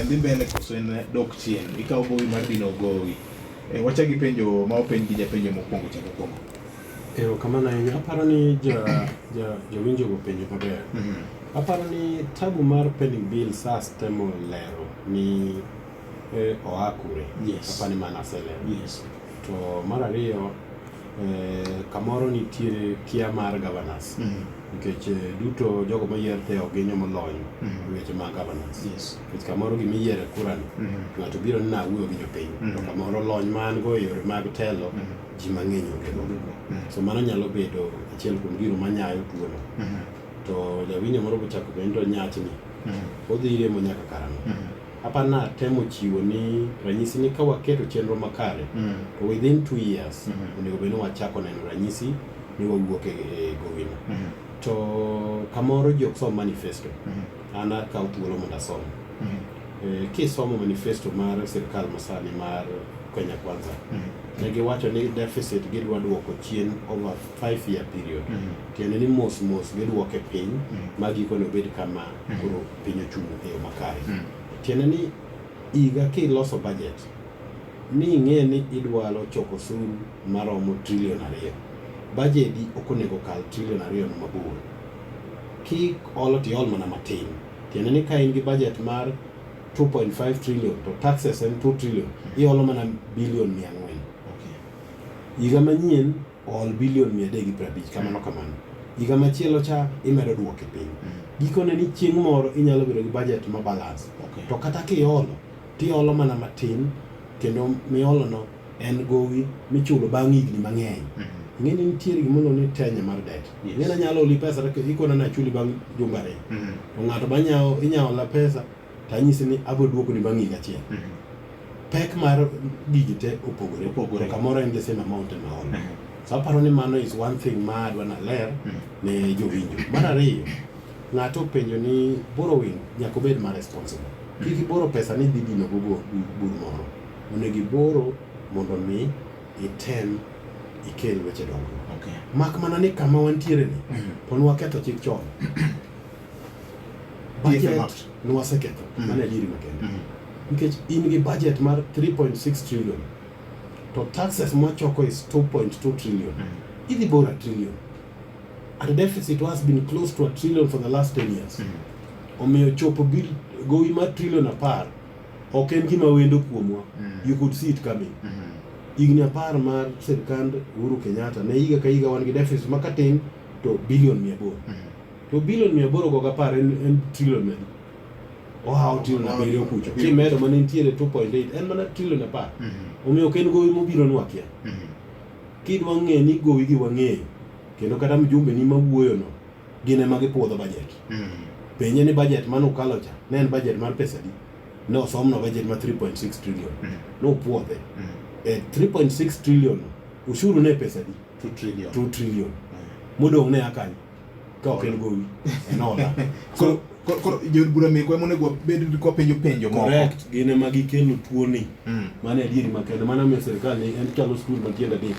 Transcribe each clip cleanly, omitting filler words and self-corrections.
En dhi mbele koso en dok chien? Ikawo gowi mar dino gowi. E, wachak gi penjo ma openj gi japenjo mokwongo cha mokwongo. Erokamano ahinya. Aparo ni ja, ja, jowinjogo penjo maber. Aparo ni tabu mar pending bill SAS temo lero ni oa kure. Aparo ni mano aselero. To mar ariyo, kamoro nitiere kia mar governance. Nikech duto jogo moyier te ok gin joma olony e weche mag governance. Nikech kamoro gima iyiero e kura ni, ng'ato biro ni nawuoyo gi jopiny. To kamoro lony ma an go e yore mag telo, ji mang'eny onge go. So mano nyalo bedo achiel kuom gino manyayo tuono. To jawinjo moro bochako penjo to nyachni, odhi remo nyaka karang'o? Aparo ni atemo chiwo ni ranyisi ni ka waketo chenro makare, to within 2 years onego bed ni wachako neno ranyisi ni wawuok e gowino. To kamoro ji ok som manifesto. An akawo thuolo mondo asom. Kisomo manifesto mar sirkal masani mar Kenya Kwanza, ne giwacho ni deficit gidwa duoko chien over 5 year period. Tiende ni mos mos giduoke piny ma gikone obed kama koro piny ochung' e yo makare. Tiende ni higa kiloso budget ni ing'e ni idwaro choko osuru maromo trilion 2. Bajedi ok onego kal trilion 2 no mabor. Kiolo to iol mana matin. Tiende ni ka in gi budget mar 2.5 trillion to taxes en 2 trillion, iolo mana bilion 400. Higa manyien ol bilion 350 kamano kamano. Higa machielo cha imedo duoke piny. Gikone ni chieng' moro inyalo bedo gi budget ma balance. To kata kiolo, tiolo mana matin kendo miolono en gowi michulo bang' higni mang'eny. Ing'e ni nitiere gima iluongo ni tenure mar debt. Ing'e ni anyalo holi pesa to ikona ni achuli bang' jumbe 2. To ng'ato ba nyawo, inyalo hola pesa to anyisi ni abiro duokoni bang' higa achiel. Pek mar gigi te opogore. Opogore. To kamoro en the same amount ema olo. So aparo ni mano is one thing ma adwa naler ne jowinjo. Mar ariyo, ng'ato openjo ni borrowing nyaka obed ma responsible. Kik iboro pesa ni idhi dino go bur moro. Onego iboro mondo mi item ikel weche dongruok. Mak mana ni kama wantiere ni, to nwaketho chik chon. Budget nwaseketho, mano adieri makende. Nikech in gi budget mar 3.6 trillion, to taxes mwachoko is 2.2 trillion. Idhi boro a trillion. And deficit has been close to a trillion for the last 10 years. Omiyo chopo bil gowi mar trillion 10 ok en gima wendo kuomwa. You could see it coming. Higni 10 mar sirkand Uhuru Kenyatta ne higa ka higa wan gi deficit ma katin to bilion 800. To bilion 810 en trillion madi? Ohawo trillion 7 kucho. Kimedo mane nitiere 2.8 en mana trillion 10. Omiyo ok en gowi mobiro nwakia. Kidwa ng'e ni gowi gi wang'eyo kendo kata mjumbe ni mawuoyo no gin ema gipuodho budget. Penje ni budget mane ukalo cha ne en budget mar pesa adi? Ne osomno budget mar 3.6 trillion. Nopuodhe. E 3.6 trillion ushuru ne pesa adi? 2 trillion. 2 trillion. Modong' ne akany ka ok en gowi en hola. Koro koro jood bura mekwa ema onego wabed kwapenjo penjo moko. Correct, gin ema gikelo tuoni. Mano e adieri makende. Mano miyo sirkal ni en chalo skul ma tiende adek.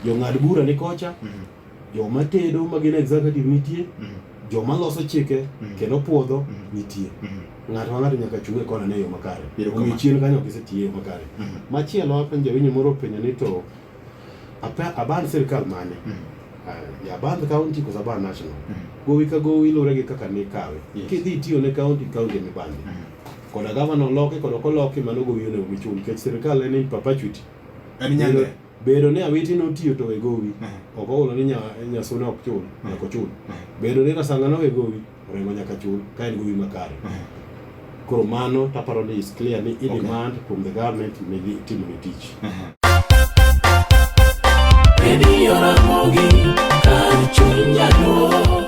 Jong'ad bura ni kocha, joma tedo ma gin executive nitie, joma loso chike kendo puodho nitie. Ng'ato ka ng'ato nyaka chung' e kona ne e yo makare. Omiyo chien kanyo ok isetiyo e yo makare. Machielo apenjo jawinjo moro openjo ni to aban sirkal mane? Aban county koso aban national? Gowi ka gowi luwore gi kaka nikawe. Kidhi itiyo ne county, county ema ibande. Koda gavana oloki koda ok oloki mano gowi onego gichul nikech sirkal en in perpetuity. En nyange. Bedo ni Awiti notiyo to we gowi, ok ohulo ni Nyasuna ok chul, nyaka ochul. Bedo ni Rasanga nowe gowi, Orengo nyaka chul ka en gowi makare. Koro mano taparo ni is clear ni i demand from the government ni timo ne tich. Radio Ramogi, kar chuny Jaluo.